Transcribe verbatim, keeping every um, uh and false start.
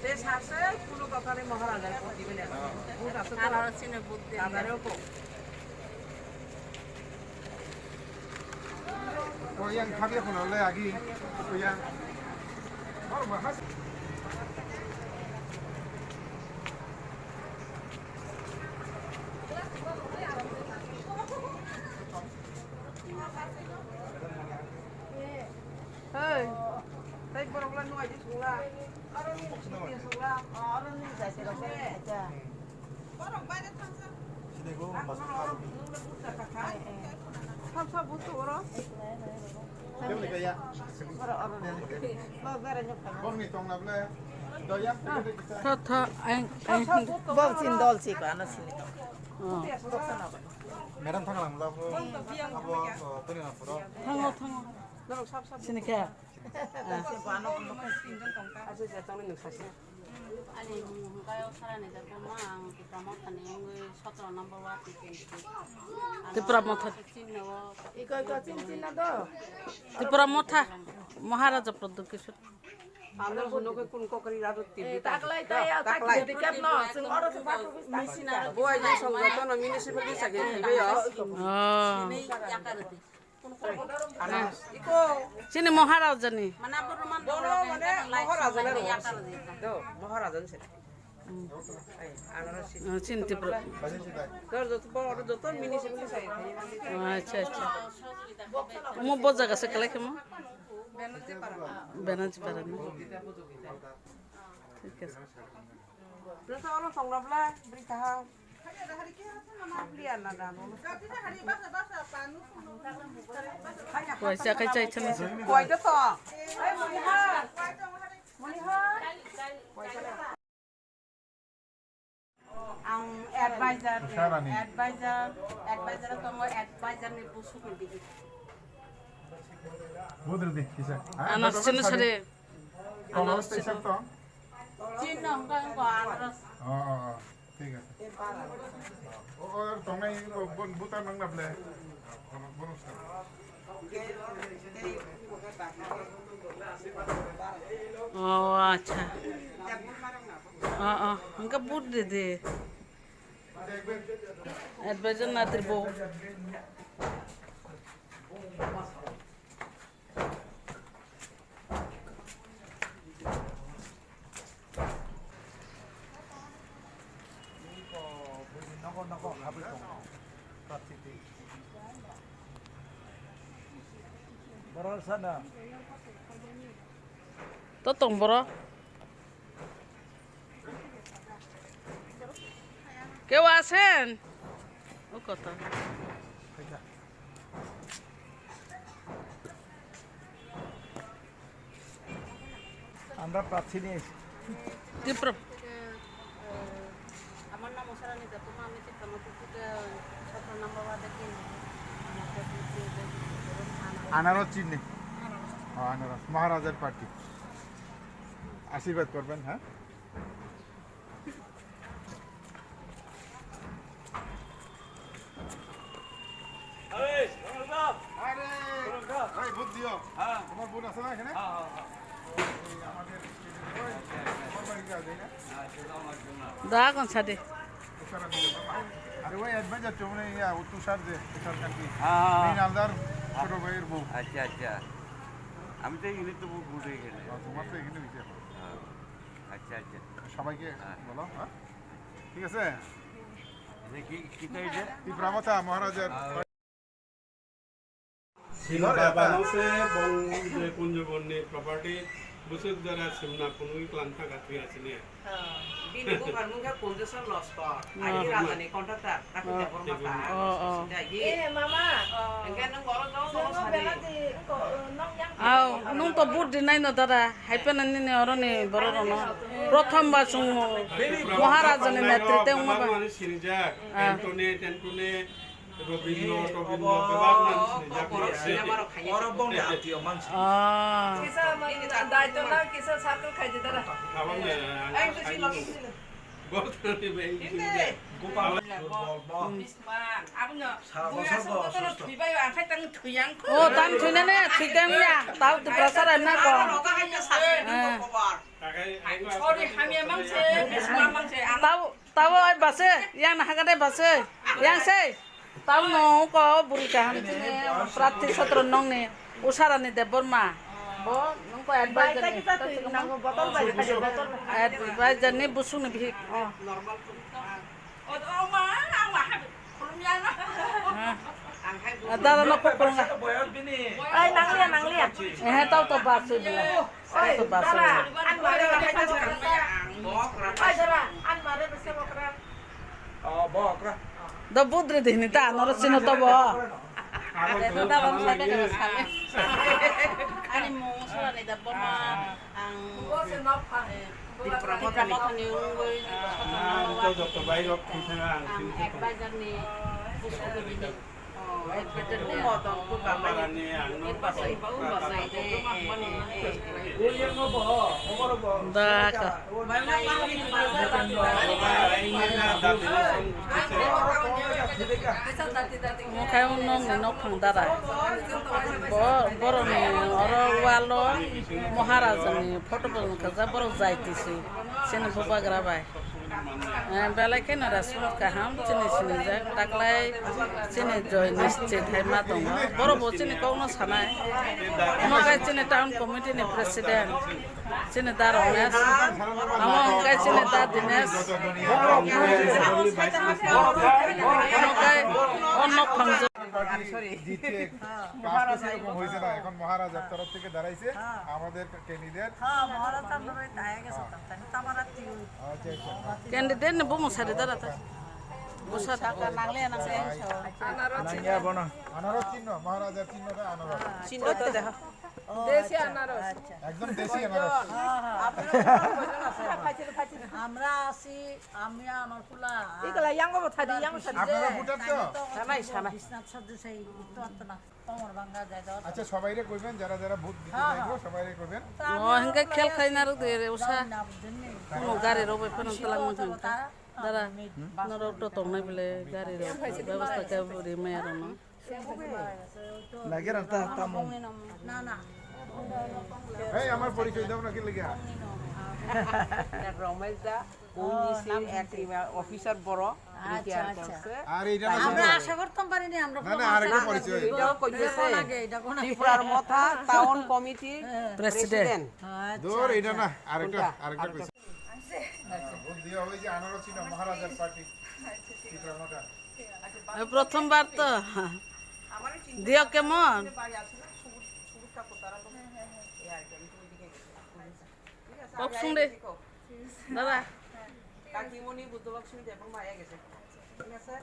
Te sase kuno kotha ni Maharaja ni poti bele. Vote ase to. Aro sine vote diye. Kadare ko. Ko yang khabe kono le agi. Ko yang. Bor ma has. Hey. Tei borok le nuai di sungla. Aro ni sungla. Aro ni jai se rok. Sini ko mas. Sab sab butu oro. Kau ni tong na ble. Doya. Tho tho, ang, ang. Bok sin dol si ko ano sini. Oh. Madam thang lang la bo. Abo, oh, tuni na puro. Thango, thango. Sini khe. Ani hwnkhe o sara ni jak ma ang Tipra Motha ni wngwi sotro number ward ni candidate. Tipra Motha. Iko, iko, chin, chin na do. Tipra Motha, Maharaja Pradyut Kishore. Ano hwnwi kun kokri radu tibwi ta. Taklai ta ya, taklai. Taklai. Ticket no, chwng oro chwng batu bis ta. Buai je songjoto no municipality sa ge tibwi yo. Oh. Chini Maharaja ni. Bono mane Maharaja ni. Do, Maharaja ni se. Hmm. Ai, anaros si. Ah, chini Tipra. Dor joto, bor joto municipality sa ge. Acha, acha. Omo bo jaga se kwlai khe mo? Benaji para. Benaji para ni. Thik ase. Bwrwi ta ono tong na bwle, bwrwi kaha. Bwrwi ya na da no. Kaisa kai chai chana se. Koi da to. Ei, muni ha. Muni ha. Ang advisor, Usha Rani. Advisor, advisor tongo, advisor ni busuk ni bihik. Budri di, kisa. Ha? Anas chini sari. Anas chini. Chini hongkha hongkha anas. Oh, oh, oh. Thik ase. O, o, tongnai, o, bon, buta nang na ble. Bon, bon, Oh, acha. Oh, oh. Hingke but de de. Advisor natri bo. Borok sana. To tong borok. Keu asen? O kota. Amra prathini. Tipra. আমার নাম উষারানী দেববর্মা, আমি ত্রিপুরা মধ্যযুগে সতেরো নম্বর ওয়ার্ডে কেন্দ্রীয় আমার প্রতিনিধি হিসেবে আনারস চিহ্নে। আনারস। ও, আনারস। মহারাজার পার্টি। আশীর্বাদ করবেন, হ্যাঁ? আরে, ভাই, ভোট দিও। হ্যাঁ। তোমার বোন আছে না এখানে? হ্যাঁ, হ্যাঁ, হ্যাঁ। এই আমাদের, ওই, তোমার বাড়ি কি আছে, না? হ্যাঁ, সেটা আমার জন্য। দোয়া কোন সাথে? আরে, ওই অ্যাডভাইজার চৌমনে ইয়া, ও তুষার যে, তুষার কান্তি। হ্যাঁ, হ্যাঁ, হ্যাঁ। মৃণালদার হ্যাঁ। ছোট ভাইয়ের বউ। আচ্ছা, আচ্ছা। আমি তো এখানে তো ভোট, ভোট হয়ে গেলে। হ্যাঁ, তোমার তো এখানে হয়েছে এখন। হ্যাঁ। আচ্ছা, আচ্ছা। সবাইকে হ্যাঁ। বলো, হ্যাঁ? ঠিক আছে? এটা কি, কি চাইছে? ত্রিপুরা মথা মহারাজার হ্যাঁ। Sini baba no se bong je kunju bonni property busuk jara simna kunui klan thaka thwi asini. Bini buphar mungkha Poncheshwar Loskor, ah, agi raja ni contractor, traffic ah. Debor mata. Oh, oh. Sida agi. Eh, mama. Engke nang oro jong sini. Aw, nung to but di nai no dada, hai pena nini oro ni borok rono. Prothom ba chwng Maharaja ni netrite wngma ba. Sinijak, ah. Antone, Tentone, Robinno, Tobinno, bebak nang sinijak. Oro bongni atio mansi. Ah. Kisa man, daito na kisa circle khai di dara. Abang na, ang, ang, ang. O, tang thwinani thwikang ya, tau Tiprasa rai na ko. Eh. Tau, tau oi base, yang na hagade base, yang se. Tau no ko buri kaham chini prarthi satro nong ni Usarani Debbarma. Bo nong ko advisor ni. Advisor ni busung ni bihik. Dada no ko kolonga. Ai, nangliya, nangliya. Eh, tau to basu dia. Oi, dara, an mare bese bokra. Oi, dara, an mare bese bokra. Oh, bokra. Da budre dihni ta, noro sino to bo. Ani mung Usarani Debbarma, ang Tipra Mothani wngwi ang advisor ni. Da ka. Omo khai o nok ni nokphang dara. Bo, borok ni oro wall o Maharaja ni photo bo wngkha, borok jai twi se. Chini bubagra bai. Eh, belai kheno response kaham, chini sinijak, taklai chini joy nischit hai ma tongo. Borok bo chini kok no sanai. Omo khe chini town committee ni president, chini da Ramesh, amo hwnkhe chini da Dinesh. Omo khe o nokphang jo- জিতছে, কাজ তো সেরকম হয়েছে না, এখন মহারাজার তরফ থেকে দাঁড়াইছে আমাদের ক্যান্ডিডেট। হ্যাঁ, মহারাজ আমরা ওই দায়ে গেছে তো, তাই তো আমার আর কি ওই আচ্ছা, আচ্ছা। Candidate ni bumung sari dara ta. Busa ta. Nangya bono. আনারস চিহ্ন, মহারাজার চিহ্নটা আনারস। চিহ্ন তো দেখো। দেশি আনারস। একদম দেশি আনারস। আমরা আছি, আমি আনারকুলা। ইগুলা ইয়াঙ্গো বো থাদি, ইয়াঙ্গো থাদি। আপনারা ভোটার তো? সানাই, সানাই। বিশ্বনাথ সাধু সেই উত্তর তো না। আচ্ছা, সবাইরে কইবেন, যারা যারা ভোট দিতে যাইবো, সবাইরে কইবেন। O, hingke khel khlai narwk de re, usa. Kuno gari rok bai phano twlang mangkha. Dara, norok to tongnai bole gari rok bebosta khe rimai aro no. Lagi ranta tamo. এই আমার পরিচয় দাও না কি লেগে? রমেশ দা, ওই নিচে এক ইমা-, অফিসার বড়, আচ্ছা, রিটায়ার আচ্ছা। করছে। আর এটা না আমরা শুধু আশা করতাম পারিনি, আমরা না, না, আরেকটা পরিচয়। এটাও কইতেছে। এটা কোন আগে, এটা কোন আগে? ত্রিপুরার মথা টাউন কমিটির প্রেসিডেন্ট। প্রেসিডেন্ট। আচ্ছা, দূর, এটা আচ্ছা। না, আরেকটা, কোনটা? আরেকটা আরেকটা। কইছে। আচ্ছা, ভোট দেওয়া হয়েছে আনারসি না মহারাজার পার্টি। ত্রিপুরা মথা। প্রথমবার তো। দিও কেমন? কক্সুং দে। দাদা। কাকিমণি বুদ্ধবাক্সিনী দেবর মায়া গেছে। ঠিক আছে?